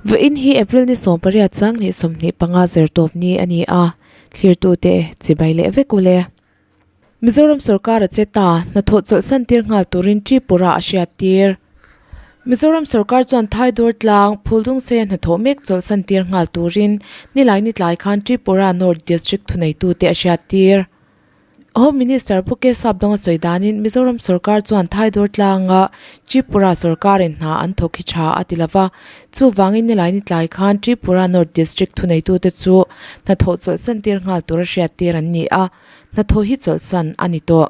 Vawiin hi April ni 18 Changhnih 25 zirtawp ni a ni a, thlirtute chibai leh vek ule. Mizoram sorkar a che ta, hnathawh chawlhsan tir nghal turin Tripura a hriat tir. Mizoram sorkar chuan Thaidawr tlang Phuldungseia hnathawh mek chawlhsan tir nghal turin nilai ni tlai khan Tripura North District thuneitute a hriat tir. Home Minister Pu K Sapdawng a sawi danin Mizoram sorkar chuan Thaidawr tlanga Tripura sorkarin hna an thawk hi tha a ti lova, chuvangin nilai ni tlai khan Tripura North District thuneitute chu hnathawh chawlhsan tir nghal tura hriat tir an ni a. Hnathawh hi chawlhsan a ni tawh.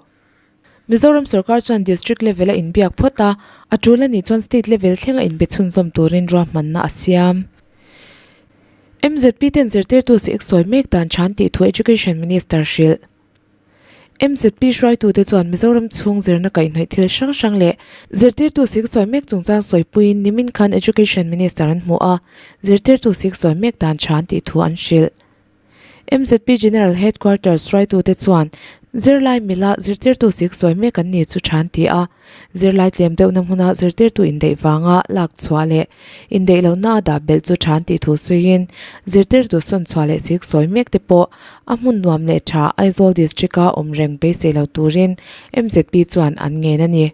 Mizoram sorkar chuan district level a inbiak phawt a, a tul a nih chuan state level thleng a inbe chhunzawm turin ruahmanna a siam. MZP ten zirtirtu sik sawi mek dan than tih thu Education Minister hrilh. MZP hruaitute chuan Mizoram chhung zirna kaihhnawih thil hrang hrang leh zirtirtu sik sawi mek chungchang sawipuiin nimin khan Education Minister an hmu a, zirtirtu sik sawi mek dan than tih thu an hrilh. MZP General Headquarters hruaitute chuan zirlai mila zirtirtu sik sawi mek an ni chu than ti a, zirlai tlem deuhna hmuna zirtirtu indaih vanga lak chhuah leh indaih lohna a dah belh chu than tih thu sawiin zirtirtu sawn chhuah leh sik sawi mek te pawh a hmun nuam leh tha Aizawl District-a awm reng beisei lo turin MZP chuan an ngen a ni.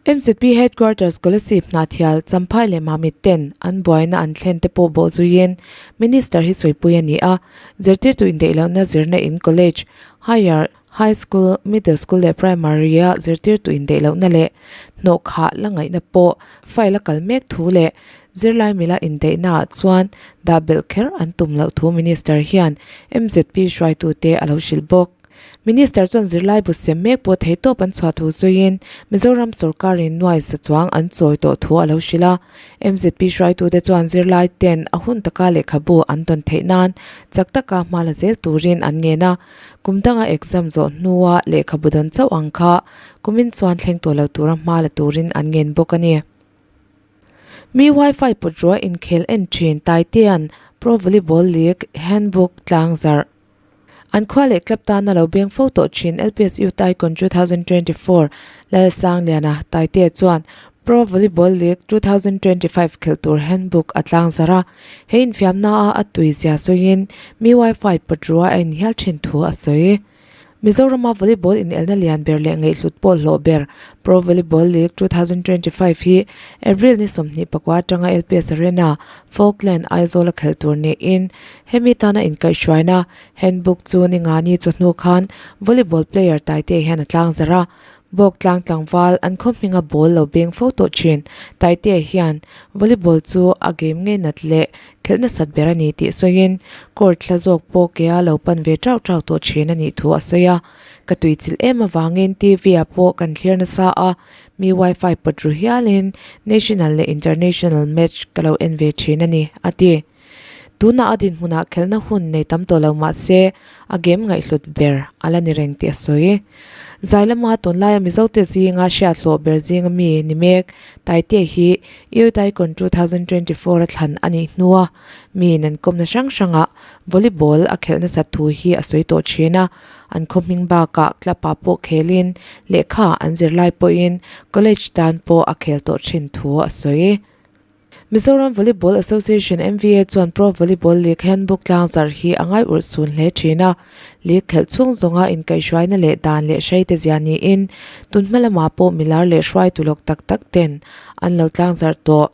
MZP Headquarters Kolasib Hnahthial, Champhai leh Mamit ten an buaina an thlen te pawh bawh zuiin Minister hi sawipui a ni a, zirtirtu indaih lohna zirna in College, Higher, High School, Middle School leh Primary a zirtirtu indaih lohna leh hnawhkhah la ngaihna pawh file a kal mek thu leh zirlai mila indaihna ah chuan dah belh kher an tum loh thu Minister hian MZP hruaitute a lo hrilh bawk. Minister chuan zirlai bu sem mek pawh theitawp an chhuah thu sawiin Mizoram sorkarin nuai za chuang an chawi tawh thu a lo hrilh a. MZP hruaitute chuan zirlai ten a hun taka lehkhabu an tawn theih nan chak taka hma la zel turin an ngen a. Kum danga exam zawh hnua lehkhabu dawn chauh ang kha kumin chuan thleng tawh lo tura hma la turin an ngen bawk a ni. Mi wifi pawt ruah inkhel en thin Taitea'n Pro Volleyball League Handbook tlangzarh. An khua leh club tana lo beng fo tawh thin LPS Youth Icon 2024 Lalsangliana Taitea chuan Pro Volleyball League 2025 khelh tur handbook a tlang zar a, he infiamna a a tui zia sawiin mi wifi pawt rua a inhial thin thu a sawi. Mizorama volleyball inelna lian ber leh ngaihhlut pawh hlawh ber Pro Volleyball League 2025 hi April ni 24 atanga LPS Arena, Falkland, Aizawl a khelh tur niin Hemi tana inkaihhruaina handbook chu Ningani chawhnu khan volleyball player Taite hian a tlang zarh a, Bawk tlang tlangval an khaw hminga ball lo beng fo tawh thin. Taite hian volleyball chu a game ngei nat leh khelh nasat ber a ni tih sawiin court hla zawk pawh kea lo pan ve tauh tauh tawh thin a nih thu a sawi a. Ka tuichilh em avangin TV ah pawh kan thlir nasa a, mi wifi pawt ru hialin national leh international match ka lo en ve thin a ni, a ti. Tunah a dinhmunah khelhna hun nei tam tawh lo mah se, a game ngaihhlut ber a la ni reng tih a sawi. Zai lama tunlaia Mizote zinga hriathlawh ber zinga mi ni mek Taite hi Youth Icon 2024 a thlan a nih hnua mi nan kawmna hrang hrangah volleyball a khelh nasat thu hi a sawi tawh thin a. An khaw hming bakah club-ah pawh khelin lehkha an zirlai pawhin college tan pawh a khel tawh thin thu a sawi. Mizoram Volleyball Association, MVA, chuan Pro Volleyball League handbook tlangzarh hi a ngai urh sun hle thin a. League khelh chhung zawnga inkaihhruaina leh dan leh hreite zia niin tun hma lamah pawh milar leh hruaitu lawk tak tak ten an lo tlangzarh tawh.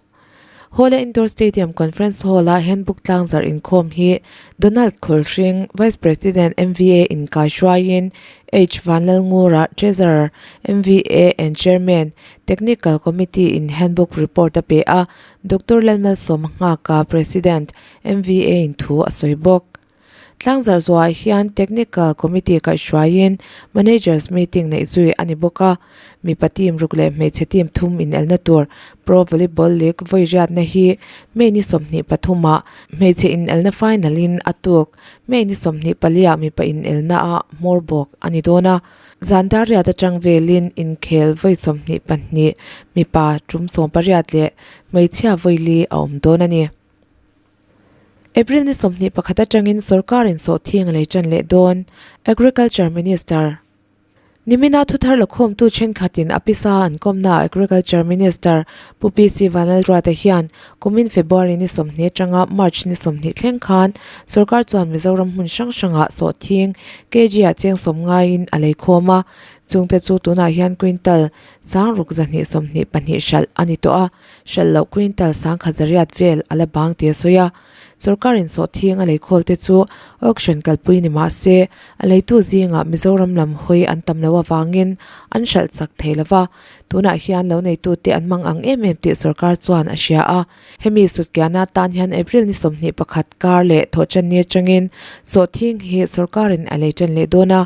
Hawla Indoor Stadium Conference Hall-a handbook tlangzarh inkhawm hi Donald Khawlhring, Vice President, MVA inkaihruaiin H. Vanlalngura, Treasurer, MVA and Chairman, Technical Committee in handbook report a pe a, Doctor Lalmalsawma nghaka President, MVA in thu a sawi bawk. Tlangzar zuah hian Technical Committee kaihhruaiin Managers Meeting neih zui a ni bawk a, mipa team ruk leh hmeichhe team thum inelna tur Pro Volleyball League vawi riatna hi May ni 23 ah hmeichhe inelna final in a tuk May ni 24 ah mipa inelna ah hmawr bawk a ni dawn a. Zan dar riat atang velin inkhel vawi 22 mipa tum 18 leh hmeichhia vawi li a awm dawn a ni. April ni 21 atangin sorkarin sawhthing a lei tan leh dawn, Agriculture Minister. Nimina thuthar lakhawmtu thenkhatin a pisa an kawmnaah Agriculture Minister Pu PC Vanlalruata hian kumin February ni 20 atanga March ni 20 thleng khan sorkar chuan Mizoram hmun hrang hrangah sawhthing kg ah cheng sawm ngaiin a lei khawm a, chungte chu tunah hian quintal sang ruk 224 hralh a ni tawh a, hralh loh quintal sang khat zariat vel a la bang tih a sawi a. Sorkarin sawhthing a leikhawl te chu auction kalpui ni mah se, a leitu zingah Mizoram lam hawi an tam loh avangin an hralh chak thei lo va, tunah hian lo neitute an hmang ang em em tih sorkar chuan a hria a. Hemi sutkiahna atan hian April ni 21 kar leh thawhṭanni atangin sawhthing hi sorkarin a lei ṭan leh dawn a,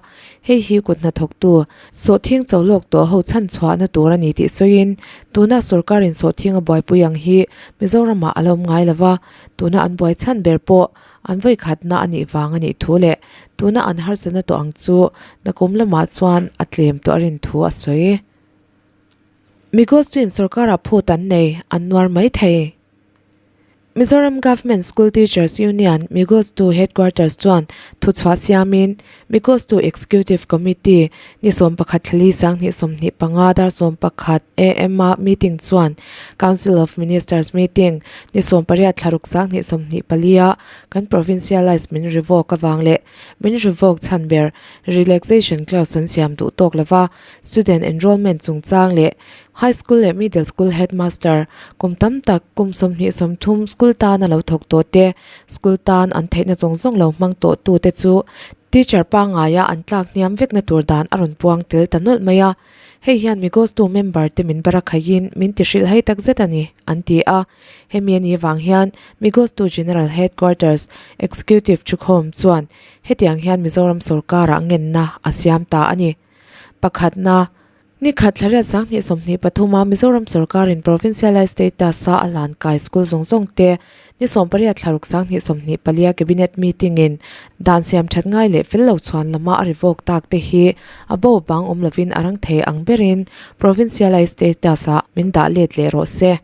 hei hi kut hnathawktu sawhthing cho lawk tawh ho chhan chhuahna tur a ni tih sawiin tuna sorkarin sawhthing a buaipui ang hi Mizoramah a la awm ngai lo va, tuna an buai chhan ber pawh an vawikhatna a nih vang a nih thu leh tuna an harsatna tawh ang chu nakum lamah chuan a tlem tawh a rin thu a sawi. Migos-tuin sorkarah phut an nei, an nuar mai thei. Mizoram Government School Teachers Union, Migostu Headquarters chuan thuchhuah siamin Migostu Executive Committee ni 11 thlali sanghnih 25 dar 11 am a meeting chuan Council of Ministers meeting ni 18 thlaruk sanghnih 24 a kan provincialise min revoke avang leh min revoke chhan ber relaxation clause an siam duh tawk lova student enrolment chungchang leh High School leh Middle School Headmaster kum tam tak kum 23 school tana lo thawk tawh te, school tan an theihna zawng zawng lo hmang tawh tu te chu teacher pangaia an tlak hniam vekna tur dan a rawn puang tel ta nawlh mai a. Hei hian Migostu member te min bara khaihin min ti hrilh hai tak zet a ni, an ti a. Hemi a nih vang hian Migostu General Headquarters Executive Thukhawm chuan hetiang hian Mizoram sorkarah ngenna a siam ta a ni. Pakhatna. Ni khat thlariat sanghnih 23 a Mizoram sorkarin Provincialised Status a a hlan kai school zawng zawng te ni 18 thlaruk sanghnih 24 a Cabinet meeting in dan siam that ngai leh fel lo chhuan lama a revoke tak te hi a bo bang awm lovin a rang thei ang berin Provincialised Status ah min dah let leh rawh se.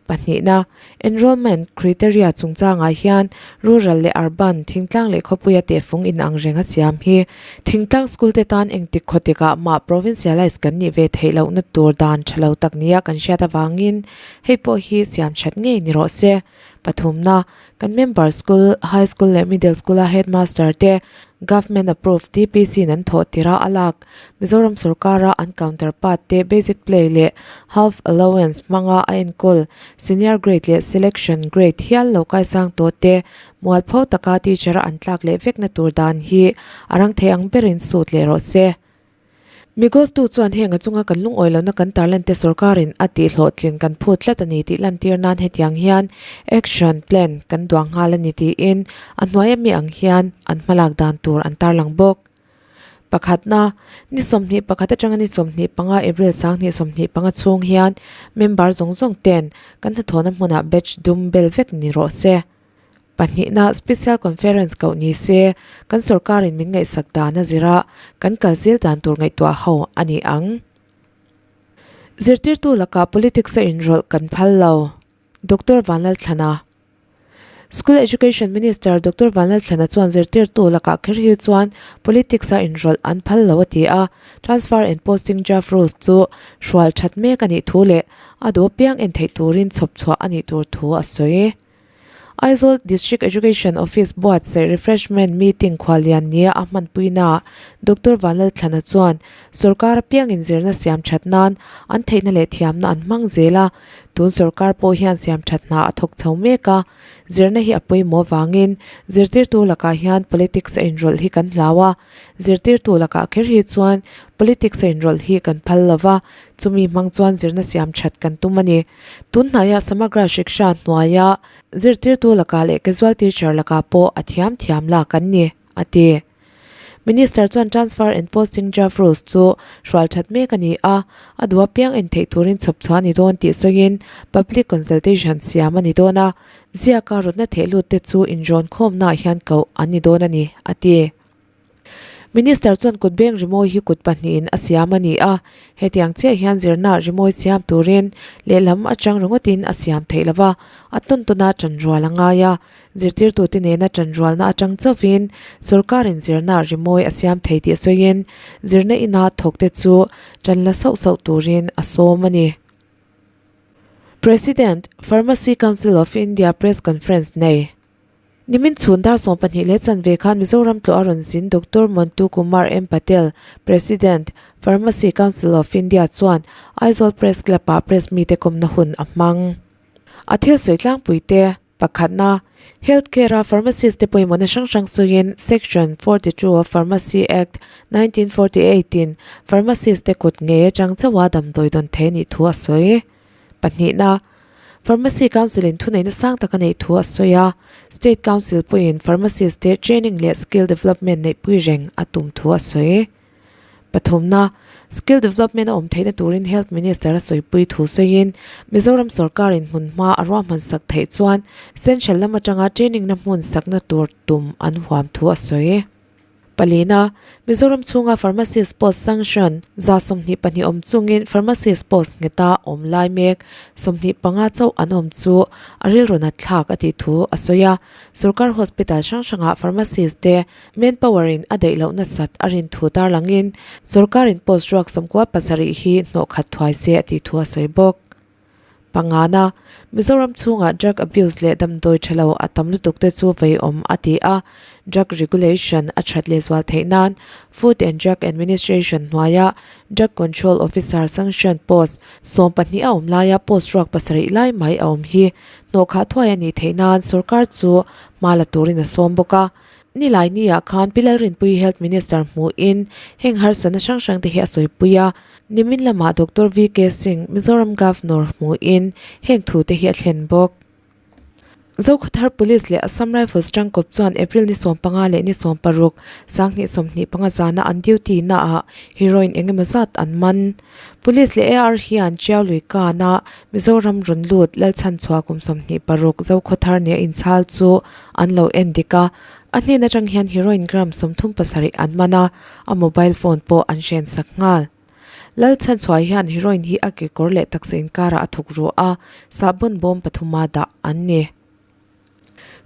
Pahnihna, enrollment criteria chungchangah hian rural leh urban, thingtlang leh khawpuia tehfung inang reng a siam hi. Thingtlang school te tan engtik khawtikah mah provincialise kan nih ve theih lohna tur dan tha lo tak nia kan hriat avangin hei pawh hi siam that ngei ni rawh se. Pathumna, kan member school, high school leh middle school a headmaster te government approved TPC in an thawh tirh a a lak Mizoram sorkara an counterpart te basic play leh half allowance hmanga a enkawl senior grade leh selection grade hial lo kaisang tawh te mualpho taka teacher a an tlak leh vekna tur dan hi a rang thei ang berin sut leh rawh se. Migostu chuan heng a chunga kan lungawi lohna kan tarlan te sorkarin a tihhlawhtlin kan phut tlat a ni tih lantir nan hetiang hian action plan kan duang nghal a ni tiin a hnuai ami ang hian an hmalak dan tur an tarlang bawk. Pakhatna, ni 21 atanga ni 25 April 2025 chhung hian member zawng zawng ten kan hnathawhna hmunah batch dum bel vek ni rawh se. Pahnihna, Special Conference koh ni se, kan sorkarin min ngaihsak dan a zira kan kal zel dan tur ngaihtuah ho a ni ang. Zirtirtu lakah politics a inrawlh kan phal lo, Doctor Vanlalthlana. School Education Minister Doctor Vanlalthlana chuan zirtirtu lakah kher hi chuan politics a inrawlh an phal lo a ti a, transfer and posting draft rules chu hrual that mek a nih thu leh a duh apiang en theih turin chhawp chhuah a nih tur thu a sawi. Aizawl District Education Office buatsaih refreshment meeting khuallian nia a hmanpuinaah Doctor Vanlalthlana chuan sorkar apiangin zirna siam that nan an theihna leh thiamna an hmang zel a, Tun sorkar pawh hian siam that hna a thawk chho mek a, zirna hi a pawimawh avangin zirtirtu lakah hian politics a inrawlh hi kan hlau a, zirtirtu lakah kher hi chuan politics a inrawlh hi kan phal lo va, chumi hmang chuan zirna siam that kan tum a ni. Tun hnaiah Samagra Shiksha hnuaia zirtirtu lakah leh casual teacher lakah pawh a thiam thiam lak an ni, a ti. Minister chuan transfer and posting draft rules chu hrual that mek a ni a, a duh apiang en theih turin chhawp chhuah a ni dawn tih sawiin public consultation siam a ni dawn a, ziaka rawtna theihlut te chu inrawn khawmnaah hian koh an ni dawn a ni, a ti. Minister chuan kut beng rimawi hi kut pahnihin a siam a ni a, hetiang chiah hian zirna rimawi siam turin lehlam atang ringawtin a siam theih lova, a tawn tawna tanrual a ngai a. Zirtirtute nena ṭanrualna aṭang chauhin sorkarin zirna rimawi a siam thei tih sawiin zirna ina thawkte chu ṭan la sauh sauh turin a sawm a ni. President, Pharmacy Council of India Press Conference nei. Nimin chhun dar 22 leh chanve khan Mizoram tlawh a rawn zin Doctor Montu Kumar M Patel, President, Pharmacy Council of India chuan Aizawl Press Club-ah press mite kawmna hun a hmang. A thil sawi tlangpuite pakhatna, Health Care-a pharmacist te pawimawhna hrang hrang sawiin Section 42 of Pharmacy Act, 1948 in pharmacist te kut ngei atang chauha damdawi dawn thei a nih thu a sawi. Pahnihna, Pharmacy Council in thuneihna sang tak a neih thu a sawi a, State Council pawhin pharmacist te training leh skill development neihpui reng a tum thu a sawi. Pathumna, Skill development a awm theihna turin Health Minister a sawipui thu sawiin Mizoram sorkarin hmunhma a ruahman sak theih chuan Central lam atanga training na hmun sakna tur tum an huam thu a sawi. Palina, Mizoram chhunga Pharmacist post sanction 22 awm chungin Pharmacist post ngheta awm lai mek 25 chauh an awm chu a rilru nat thlak a tih thu a sawi a. Sorkar hospital hrang hrangah pharmacist te manpower in a daih loh nasat a rin thu tarlangin sorkarin post ruak 97 hi hnawh khat thuai se a tih thu a sawi bawk. Pangana, Mizoram chhungah drug abuse leh damdawi tha lo a tam lutuk te chu vei awm a ti a, drug regulation a that lehzual theih nan Food and Drug Administration hnuaia Drug Control Officer sanction post 12 a awm laia post ruak pasarih lai mai a awm hi hnawhkhah thuai a nih theih nan sorkar chu hma la turin a sawm bawk a. Nilai niah khan Pi Lalrinpuii Health Minister hmuhin heng harsatna hrang hrang te hi a sawipui a, nimin lamah Doctor VK Singh, Mizoram Governor hmuhin heng thu te hi a thlen bawk. Zokhawthar Police leh Assam Rifles tangkawp chuan April ni 15 leh ni 16, 2025 zana an duty naah heroin engemaw zat an man. Police leh AR hian Chiao Lui Kana Mizoram rawn lut Lalchhanchhuah kum 26 Zokhawthar nia inchhal chu an lo en dik a, a hnen atang hian heroin gram 37 an man a, a mobile phone pawh an hren sak nghal. Lalchhanchhuah hian heroin hi a kekawr leh taksa inkarah a thuk ru a, sahbawn bawm pathuma dah an ni.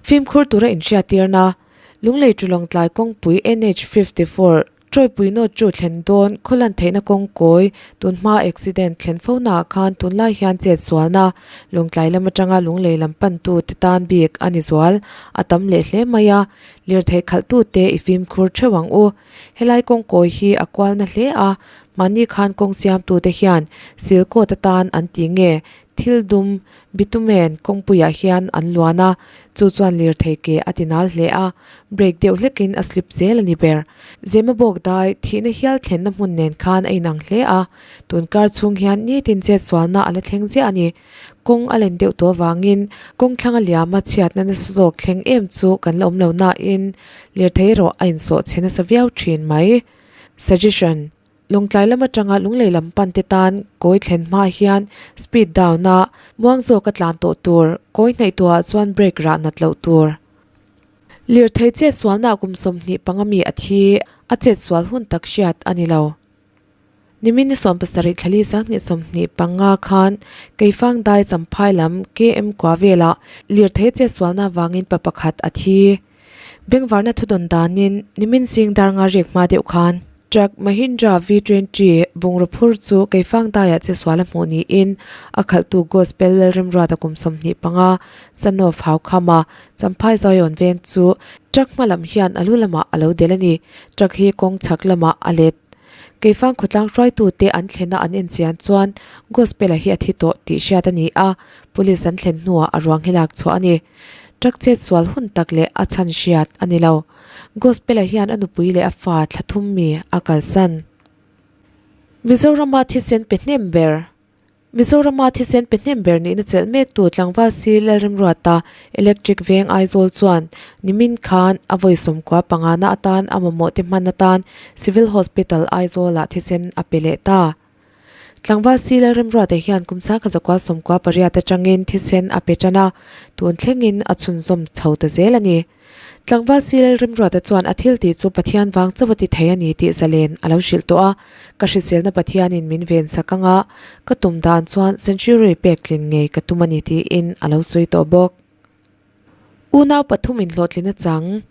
Fimkhur tura inhriattirna, Lunglei Tulawngtlai kawngpui NH 54, Tawipui nawt chu thlen dawn, khawlan theihna kawng kawi, tunhma accident thlen fo naah khan tunlai hian chet sualna, Lawngtlai lam atanga Lunglei lam pantu te tan bik a ni zual, a tam leh hle mai a, lirthei khalhtute i fimkhur theuh ang u. Helai kawng kawi hi a kualna hle a, mahni khan kawng siamtute hian silkawt atan an ti nge Thil dum, bitumen, kawngpuiah hian an luan a, chu chuan lirthei ke a ti nal hle a, brake deuh hlekin a slip zel a ni ber. Zemabawk dai, thihna hial thlenna hmun nen khan a inang hle a, tun kar chhung hian nitin chet sualna a la thleng ziah a ni. Kawng a len deuh tawh avangin kawng thlanga liama chhiatna nasa zawk thleng em chu kan la awm lo nain lirthei erawh a insawh chhe nasa viau thin mai. Suggestion. Lawngtlai lam atanga Lunglei lam pan te tan kawi thlen hma hian speed down a muang zawk a tlan tawh tur, kawi hnaih tuah chuan brake rah nat loh tur. Lirthei chet sualna kum 25 mi a thi, a chet sual hun tak hriat a ni lo. Nimin ni 17 thlali 2025 khan Keifang dai Champhai lam KM kua velah lirthei chet sualna vangin pa pakhat a thi. Bengvarna thudawn danin nimin sing dar nga rek hma deuh khan truck Mahindra V20 bungraw phur chu Keifang daiah che sual a hmuh niin a khalhtu Gospel Lalremruata kum 25 son of Haukhama Champhai Zion veng chu truck hma lam hian a lu lamah a lo del a ni. Truck hi kawng chhak lamah a let. Keifang khawtlang hruaitute an thlena an enchian chuan Gospel-a hi a thi tawh tih hriat a ni a, police an thlen hnuah a ruang hi lak chhuah a ni. Truck chet sual hun tak leh a chhan hriat a ni lo. Gospel-a hian a nupui leh a fa thla thum mi a kalsan. Mizorama thisen pe hnem ber Mizorama thisen pe hnem ber nihna chelh mektu tlangval si Lalrimruata Electric Veng Aizawl chuan nimin khan a vawi 95 na atan a mamawh te hman atan Civil Hospital Aizawlah thisen a pe leh ta. Tlangval si Lalremruata hian kum 1998 atangin thisen a pe tan a, tun thlengin a chhunzawm chho ta zel a ni. Tlangval si Lalremruata chuan a thil tih chu Pathian vang chauh a ti thei a ni tih zalen a lo hrilh tawh a, ka hriselna Pathianin min ven sak anga ka tum dan chuan century pek tlin ngei ka tum a ni tiin a lo sawi tawh bawk. Unau pathumin hlawhtlin a chang.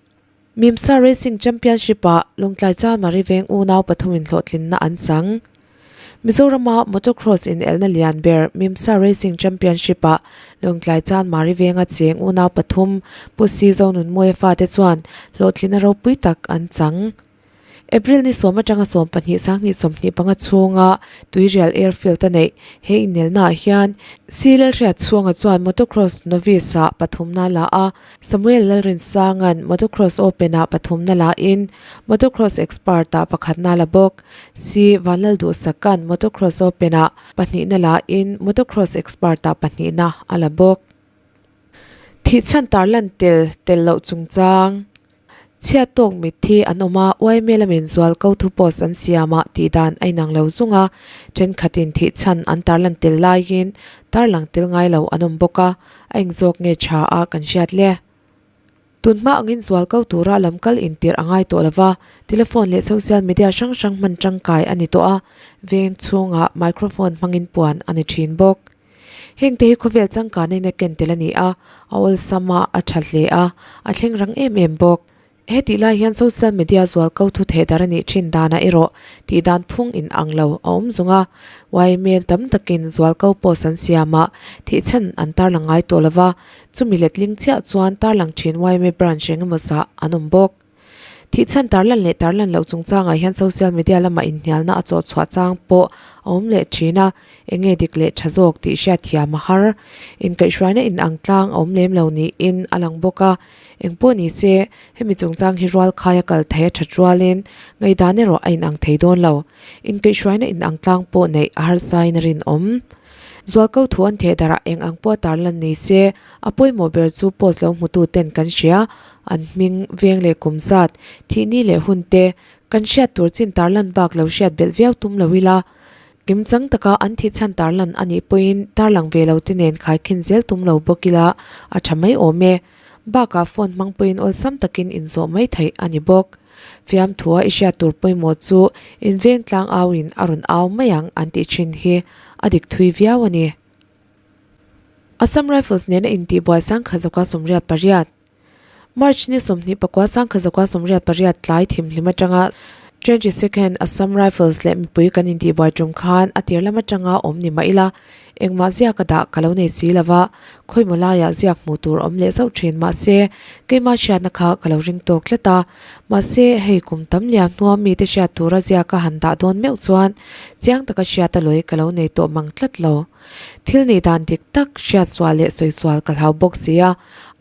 Mimsa Racing Championship-ah Lawngtlai Chanmari veng unau pathumin hlawhtlinna an chang. Mizorama motocross inelna lian ber Mimsa Racing Championship-ah Lawngtlai Chanmari venga cheng unau pathum Pu Si Zonunmawia fate chuan hlawhtlinna ropui tak an chang. April ni sawm atanga 12 sanghnih 25 chhunga Tuirial Airfield a neih. He inelnaah hian Si Lalhriat chhunga chuan Motocross Novice-ah pathumna la a, Samuel Lalrinsanga'n Motocross Open-ah pathumna la in Motocross Expert-ah pakhatna la bawk. Si Vanlalduhsaka'n Motocross Open-ah pahnihna la in Motocross Expert-ah pahnihna a la bawk. Thihchhan tarlan tel tel loh chungchang. Chhiat tawk mitthi an awm a, yma lamin zual ko thu post an siam a tih dan a inang lo zung a, thenkhatin thihchhan an tarlan tel laiin tarlang tel ngai lo an awm bawk a, a engzawk nge tha a kan hriat le. Tunhma angin zual ko tura lam kal intirh a ngai tawh lo va, telephone leh social media hrang hrang hman tangkai a ni tawh a, veng chhungah microphone hmangin puan a ni thin bawk. Heng te hi khawvel changkan in a ken tel a ni a, a awlsam a, a tha hle a, a thleng rang em em bawk. Hetih lai hian social media zual ko thu theh dar a nih thin danah erawh tih dan phung in ang lo a awm zung a, ymail tam takin zual ko post an siam a, thih chhan an tarlang ngai tawh lo va, chumi letling chiah chuan tarlang thin yma branch engemaw zah an awm bawk. Thihchhan tarlan leh tarlan loh chungchangah hian social media lamah inhnialna a chawhchhuah chang pawh a awm leh thin a, eng nge dik leh tha zawk tih hriatthiam a har. Inkaihhruaina inang tlang a awm lem lo niin a lang bawk a, eng pawh ni se hemi chungchang hi rual khai a kal thei a that rualin ngaihdan erawh a inang thei dawn lo. Inkaihhruaina inang tlang pawh neih a harsain a rinawm. Zualko thu an theh darah eng ang pawh tarlan ni se, a pawimawh ber chu post lo hmutu ten kan hria, an hming, veng leh kum zat, thihni leh hun te, kan hriat tur chin tarlan bak lo hriat belh viau tum lo ila, kimchang taka an thih chhan tarlan a nih pawhin tarlang ve lo te nen khaikhin zel tum lo bawk ila a tha mai awm e. Bakah phone hmang pawhin awlsam takin inzawh mai theih a ni bawk. Fiamthua i hriat tur pawimawh chu inveng tlang auin a rawn au mai ang an tih thin hi a dik thui viau a ni. Assam Rifles nena intihbuai sangkha zawka 88 March ni 24 sangkha zawka 88 tlai thimhlim atanga 22nd Assam Rifles leh mipui kan intihbuai tum khan a tir lam atanga awm ni mah ila Engmah ziak a dah ka lo nei si lo va, khawimaw laiah ziak hmuh tur awm leh zauh thin mahse keimah hriatna kha ka lo ring tawk tlat a. Mahse hei kum tam liam hnua mite hriat tura ziak a han dah dawn meuh chuan chiang taka hriat a lawi ka lo nei tawh mang tlat lo. Thil nih dan dik tak hriat sual leh sawi sual ka hlau bawk si a,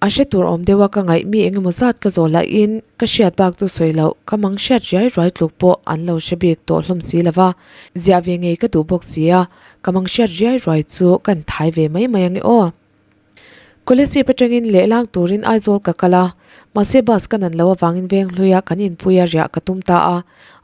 a hre tur awm deuha ka ngaih mi engemaw zat ka zawh lahin ka hriat bak chu sawi loh ka mang hriat riai ruai tluk pawh an lo hre bik tawh hlawm si lo va, ziah ve ngei ka duh bawk si a. Ka mang hriat riai ruai chu kan thai ve mai mai ange aw. Kolasib atangin lehlang turin Aizawl ka kal a, mahse bus ka nan loh avangin Venghluia kan inpuia riah ka tum ta a.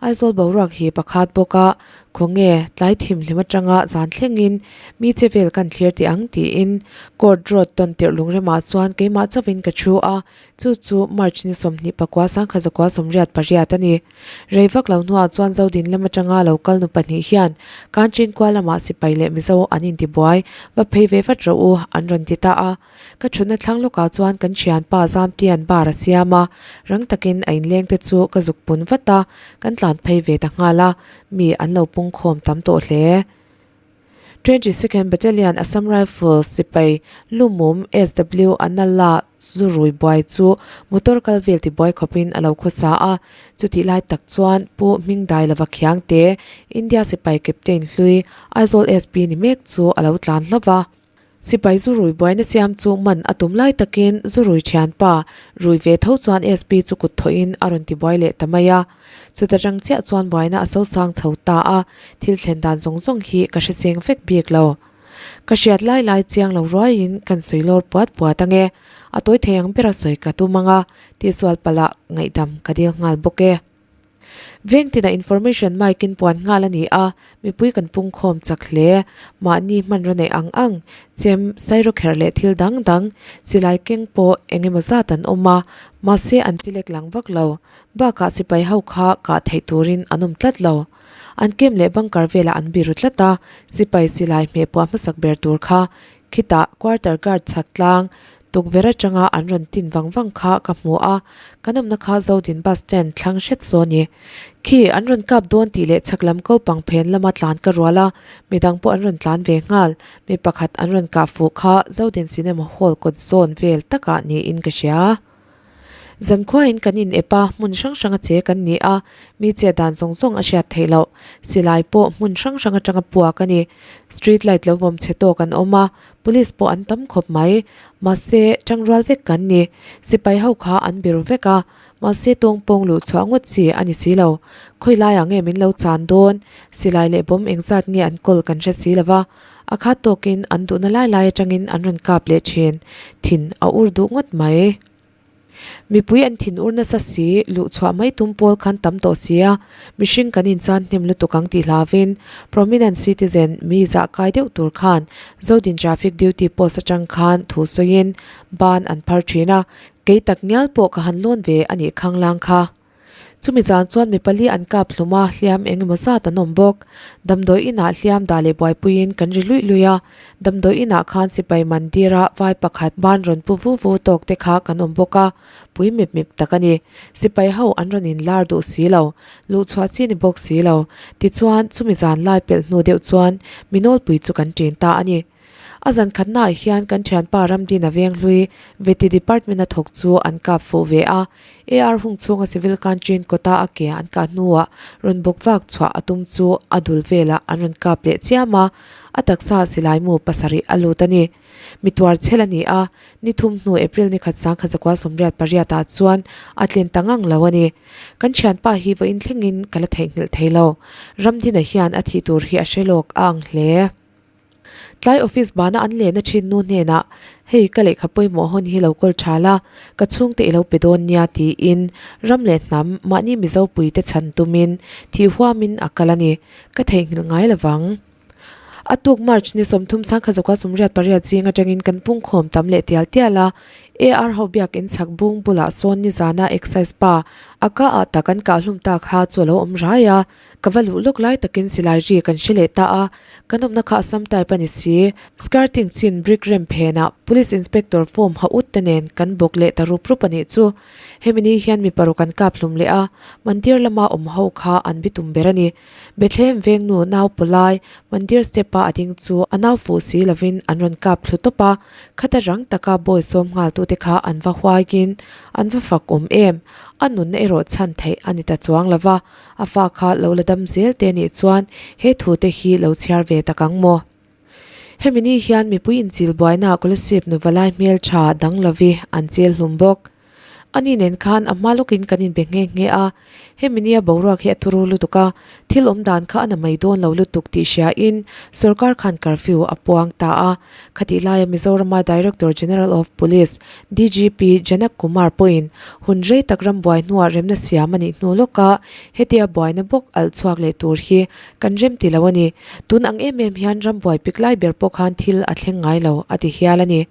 Aizawl boruak hi pakhat bawk a, khawnge tlai thimhlim atanga zan thlengin mi che vel kan thlir tih ang tiin Court Road tawn tirh lungremah chuan keimah chauhin ka thu a, chu chu March ni 24 sangkha 98 a ni. Rei vak lo hnuah chuan Zodin lam atanga lo kal nu pahnih hian Kanchin kual lamah sipai leh Mizo an intibuai, va phei ve vat rawh u, an rawn ti ta a. Ka thutna thlang lawkah chuan kan thianpa Zamtian bar a siam a, rang takin a inleng te chu ka zuk pun vat a, kan tlan phei ve ta nghal a, mi an lo pungkhawm tam tawh hle. 22nd Battalion Assam Rifles sipai Lumum SW Analla Zurui buai chu motor kal vel tibuai khawpin a lo khawsa a, chutih lai tak chuan Pu Hmingdai lova Khiangte, India sipai Captain hlui Aizawl SP ni mek chu a lo tlan hlauh va. Sipai Zurui buaina siam chu man a tum lai takin Zurui thianpa rui ve tho chuan SP chu kut thawhin a rawn tibuai leh ta mai a. Chuta rang chiah chuan buaina a sosang chho ta a, thil thlen dan zawng zawng hi ka hre cheng vek bik lo. Ka hriat lai lai chiang lo ruaiin kan sawi lawr puat puat ange, a tawi thei ang bera sawi ka tum anga tihsual palh ah ngaihdam ka dil nghal bawk e. Veng tinah information mic in puan nghal a ni a, mipui kan pungkhawm chak hle. Mahni hmanraw neih ang ang, chem, sairawkherh leh thil dang dang, silai keng pawh eng emaw zat an awm a, mahse an chilek lang vak lo. Bakah sipai ho kha kah theih turin an awm tlat lo. An kem leh bunker velah an biru tlat a, sipai silai hmeh puah hmasak ber tur kha khitah quarter guard chhak tlang. Tukverh atanga an rawn tin vang vang kha ka hmu a, kan awmna kha Zodin bus stand thlang hret saw ni. Khi, an rawn kap dawn tih leh chhak lam ko pang phen lama tlan ka rual a, midang pawh an rawn tlan ve nghal. Mi pakhat an rawn kah fuh kha Zodin cinema hall kawt zawn vel takah niin ka hria. Zankhuain kan in ep a, hmun hrang hrang a che kan ni a, mi che dan zawng zawng a hriat theih loh. Silai pawh hmun hrang hrang atanga puak a ni. Street light lo vawm chhe tawk an awm a, police pawh an tam khawp mai. Mahse, tangrual vek kan ni. Sipai ho kha an biru vek a, mahse tawng pawng luh chhuah ngawt chi a ni si lo. Khawi laiah nge min lo chan dawn? Silai leh bawm engzat nge an kawl kan hre si lo va. A khat tawkin an duhna lai lai atangin an rawn kap leh thin. Thin a ur duh ngawt mai. Mipui an thin ur nasa si, luh chhuah mai tum pawl khan tam tawh si a, mihring kan inchan hnem lutuk ang tih hlauin prominent citizen mi zah kai deuh tur khan Zodin traffic duty post atang khan thu sawiin ban an phar thin a, kei tak ngial pawh ka han lawn ve a nih khanglang kha. Chumi zan chuan mi pali an kap hlum a, hliam eng emaw zat an awm bawk. Damdawi inah hliam dah leh buaipuiin kan ri luih luih a, damdawi inah khan sipai mandira vai pakhat ban rawn pu vu vu tawk te kha kan awm bawk a, pui mip mip tak a ni. Sipai ho an rawn inlar duh si lo, luhchhuah chi ni bawk si lo. Tichuan, chumi zan lai pelh hnu deuh chuan mi nawlpui chu kan ṭin ta a ni. A zan khatnaah hian kan thianpa Ramdina Venghlui Vety Department a thawk chu an kap fuh ve a. AR hung chhunga Civil Kanchin kawta a ke an kah hnuah rawn bawk vak chhuah a tum chu a dul velah an rawn kap leh chiam a, a taksa silaimu pasarih a lut a ni. Mi tuar chhel a ni a, ni thum hnu April ni khat sangkhat zakua 88 ah chuan a tlin ta ngang lo a ni. Kan thianpa hi vawiin thlengin ka la theihnghilh thei lo. Ramdina hian a thih tur hi a hre lawk a ang hle. Tlai office bana an lehna thin nu hnenah, Hei ka lehkha pawimawh hawn hi lo kawl tha la, ka chhungte i lo pe dawn nia tiin ram leh hnam mahni Mizo puite chhan tumin thih huamin a kal a ni. Ka theihnghilh ngai lovang. A tuk March ni 30 sangkhat zawka 88 zing atangin kan pungkhawm tam leh tial tial a, AR ho biakin chhak bung bulah sawn nizana excise pa a ka ah tak an kah hlum ta kha chu a lo awm rai a. Ka va luh lawk lai takin silai ri kan hre leh ta a, kan awmna kha Assam type a ni si. Skirting chin brick rem phenah Police Inspector form ha ut te nen kan bawk leh ta rup rup a nih chu. Hemi ni hian mi paruk an kap hlum leh a, Mandir lama awm ho kha an bitum ber a ni. Bethlehem vengnu nau pawlai Mandir step a a ding chu a nau fuh si lovin an rawn kap thlu tawp a, khata rang taka bawi sawm nghal tute kha an va huaiin an va fak awm em? A nunna erawh chhan theih a ni ta chuang lova. A fa kha lo la dam zel te nih chuan he thu te hi lo chhiar ve tak ang maw? Hemi ni hian mipui inchil buaina Kolasib nuva lai hmel tha dang lovi an chil hlum bawk. Ani nen khan a hma lawkin kan inbe nghe nghe a, hemi nia boruak hi a turu lutuk a, thil awm dan kha a na mai dawn lo lutuk tih hriain sorkar khan curfew a puang ta a. Khatih laia Mizorama Director General of Police, DGP, Janak Kumar pawhin hun rei tak ram buai hnuah remna siam a nih hnu lawka hetia buaina bawk alh chhuak leh tur hi kan rem ti lo a ni. Tun ang em em hian ram buai pik lai ber pawh khan thil a thleng ngai lo, a ti hial a ni.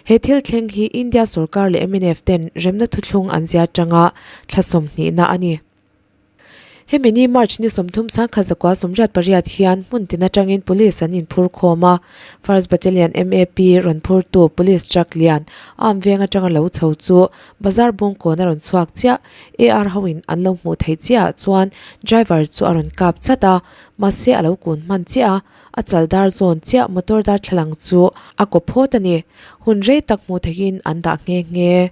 He thil thleng hi India sorkar leh mnf ten remna thuthlung an zia tanga thla sawmhnihna a ni. Hemi ni March ni 30 sangkhat zakua 88 hian hmun tin atangin police an inphur khawm a, First Battalion MAP rawn phurtu police truck lian arm veng atanga lo chho chu bazar bungkawn a rawn chhuak chiah, AR hoin an lo hmuh theih chiahah chuan driver chu a rawn kap chat a, mahse a lo kun hman chiah a, a chal dar zawn chiah motor darthlalang chu a kaw phawt a ni. Hun rei tak hmuh theihin an dah nghe nghe.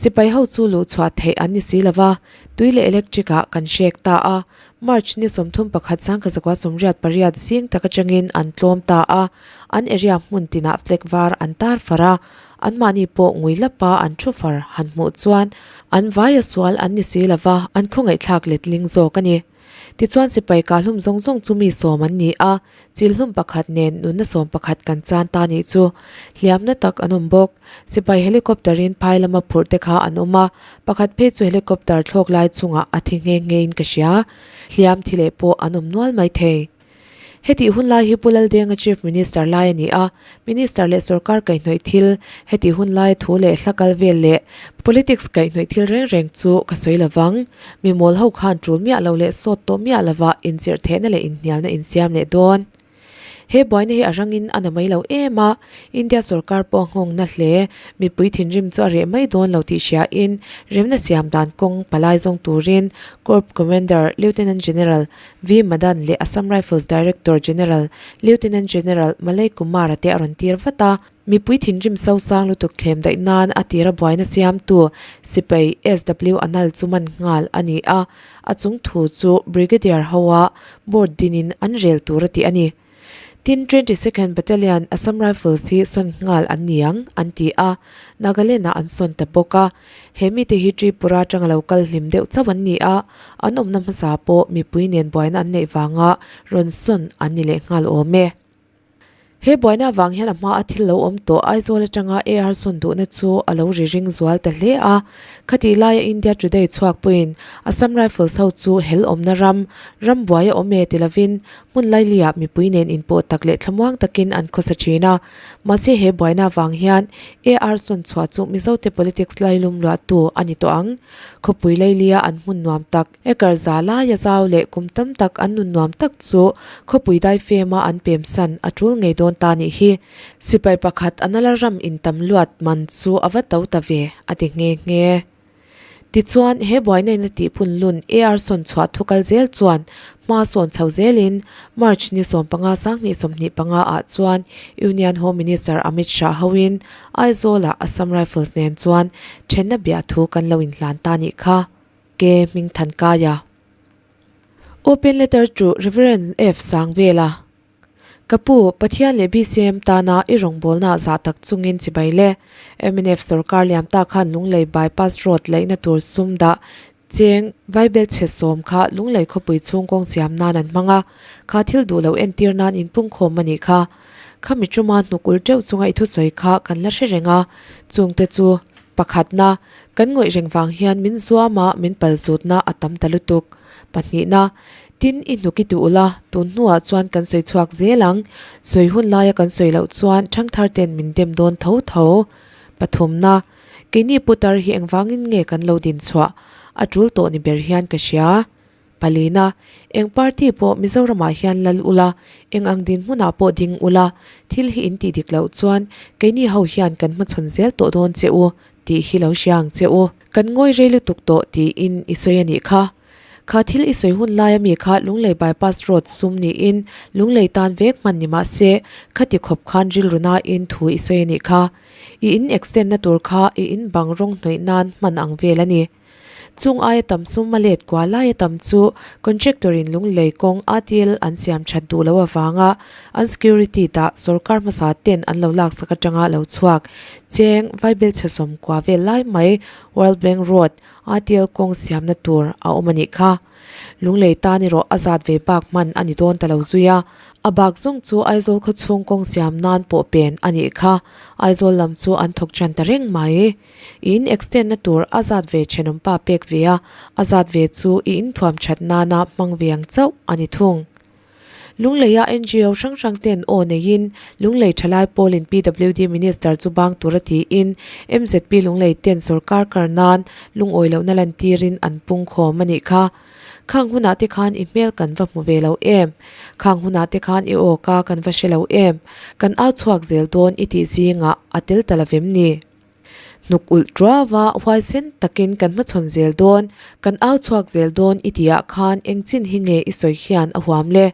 Sipai ho chu luh chhuah theih an ni si lova, tui leh electric ah kan hrek ta a. March ni 31 sangkazakua 88 zing tak atangin an tlawm ta a, an area hmun tinah flag var an tar far a, anmahni pawh ngui lapa an thu far han hmuh chuan an vai a sual an ni si lova, an khawngaihthlak letling zawk a ni. Tichuan sipai kahhlum zawng zawng chu mi sawm an ni a, chilhlum pakhat nen nunna sawm pakhat kan chan ta nih chu. Hliamna tak an awm bawk. Sipai helicopter in phai lama phurh te kha an awm a, pakhat phei chu helicopter thlawk lai chungah a thi nghe nghe in ka hria. Hliam thi leh pawh an awm nual mai thei. Hetih hun lai hi Pu Laldenga Chief Minister lai a ni a, Minister leh sorkar kaihhnawih thil, hetih hun laia thu leh hla kal vel leh politics kaihhnawih thil reng reng chu ka sawi lovang. Mi mawl ho khan tul miah lo leh sawt tawh miah lova inchirh thehna leh inhnialna insiam leh dawn. He buaina hi a rangin a na mai lo em a, India sorkar pawh a nghawng na hle. Mipui thinrim chu a reh mai dawn lo tih hriain remna siam dan kawng palai zawng turin Corps Commander Lieutenant General V Madan leh Assam Rifles Director General Lieutenant General Malay Kumar-a te a rawn tir vat a. Mipui thinrim sosang lutuk thlem daih nan a tira buaina siamtu sipai SW Anal chu man nghal a ni a, a chung thu chu Brigadier hoa board dinin an rel tur a ti a ni. Tin, 22nd Battalion Assam Rifles hi sawn nghal an ni ang, an ti a, Nagaland-ah an sawn ta bawk a. He mite hi Tripura atanga lo kal hlim deuh chauh an ni a, an awmna hmasa pawh mipui nen buaina an neih vanga rawn sawn an ni leh nghal awm e. He buaina avang hian a hma a thil lo awm tawh Aizawl atanga AR sawn duhna chu a lo ri ring zual ta hle a. Khatih laia India Today chhuak pawhin Assam Rifles ho chu hel awmna ram, ram buai a awm e ti lovin hmun lailiah mipui nen inpawh tak leh thlamuang takin an khawsa thin a. Mahse he buaina avang hian AR sawn chhuah chu Mizote politics lailum luahtu a ni tawh ang. Khawpui lailia an hmun nuam tak Acre za laia zau leh kum tam tak an nun nuam tak chu khawpui daifema an pem san a tul ngei dawn ta nih hi. Sipai pakhat a nala ram in tam luat man chu a va to ta ve, a ti nghe nghe. Tichuan, he buaina in a tihpun lun AR sawn chhuah thu kal zel chuan hma sawn chho zelin March ni 15 2025 ah chuan Union Home Minister Amit Shah hoin Aizawl-ah Assam Rifles nen chuan thenna biah thu kan lo inhlan ta nih kha. Ke hming than kaia. Open letter to Rev. F. Sangvela Ka pu, Pathian leh BCM tana i rawngbawlna zah tak chungin chibai le. Mnf sorkar liam ta khan Lunglei bypass road laihna tur sum dah cheng vaibel chhe sawm kha Lunglei khawpui chhung kawng siam nan an hmang a, kha thil duh lo entir nan inpungkhawm a nih kha. Khami tuma hnuk ul teuh chunga i thusawi kha kan la hre reng a, chungte chu pakhatna Kan ngawih reng vang hian min zuam a, min pal zutna a tam ta lutuk. Pahnihna, Tin, i hnuk i ti ulh a, tun hnuah chuan kan sawi chhuak zel ang. Sawi hun laia kan sawi loh chuan thangthar ten min dem dawn tho tho. Pathumna, Keini putar hi engvangin nge kan lo din chhuah? A tul tawh ni ber hian ka hria. Palina, Eng party pawh Mizoramah hian lal ula, eng ang dinhmunah pawh ding ula, thil hi in tih dik loh chuan keini ho hian kan hmachhawn zel tawh dawn che u tih hi lo hria ang che u. Kan ngawi rei lutuk tawh tiin i sawi a nih kha. Kha thil i sawi hun laia mi kha Lunglei bypass road sum niin Lunglei tan vek hman ni mah se khati khawp khan rilru nain thu i sawi a nih kha. I in extend na tur kha i in bang rawng hnawih nan hman ang vel a ni. Chung aia tam sum a let kua laia tam chu contractor in Lunglei kawng ATL an siam that duh loh avanga an security dah sorkar hmasa ten an lo laksak atanga lo chhuak cheng vaibel chhe sawm kua vel lai mai World Bank Road ATL kawng siamna tur a awm a nih kha. Lunglei tan erawh a zat ve bak hman a ni dawn ta lo zui a, a bak zawng chu Aizawl khawchhung kawng siam nan pawh pen a nih kha. Aizawl lam chu an thawk tan ta reng mai. I in extend na tur a zat ve thenawm pa pek ve a, a zat ve chu i in thuam that nana hmang ve ang chauh a ni thung. Lungleia NGO hrang hrang ten aw neiin Lunglei thalai pawlin PWD Minister chu bang tura tiin MZP Lunglei ten sorkar kar nan lungawi lohna lantirin an pung khawm a nih kha. Khang hunah te khan i hmel kan va hmu ve lo em? Khang hunah te khan i aw ka kan va hre lo em? Kan au chhuak zel dawn i tih zingah a tel ta lovem ni? Hnuk ulh tuava huaisen takin kan hmachhawn zel dawn, kan au chhuak zel dawn i tihah khan eng chin hi nge i sawi hian a huam le?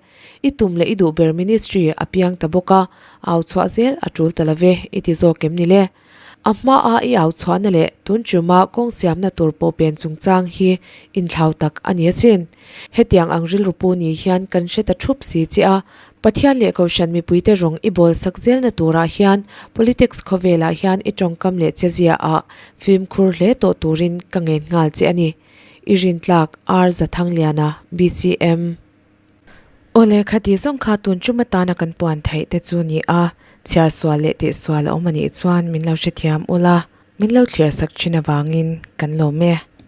I tum leh i duh ber ministry a piang ta bawk a, au chhuah zel a tul ta love i ti zawk em ni le? A hmaa i au chhuahna leh tun tuma kawng siamna tur pawh pen chungchang hi inthlau tak a ni asin. Hetiang ang rilru pu ni hian kan hre ta thup si che a, Pathian leh Kohhran mipuite rawng i bawl sak zelna turah hian politics khawvelah hian i tawngkam leh chezia ah fimkhur hle tawh turin ka ngen nghal che a ni. I rintlak R Zathangliana, BCM. Awle khati zawng kha tun tum atana kan puan theih te chu ni a, chhiar sual leh tih sual a awm a nih chuan min lo hrethiam ula, min lo thlir sak thin avangin kan lawm e.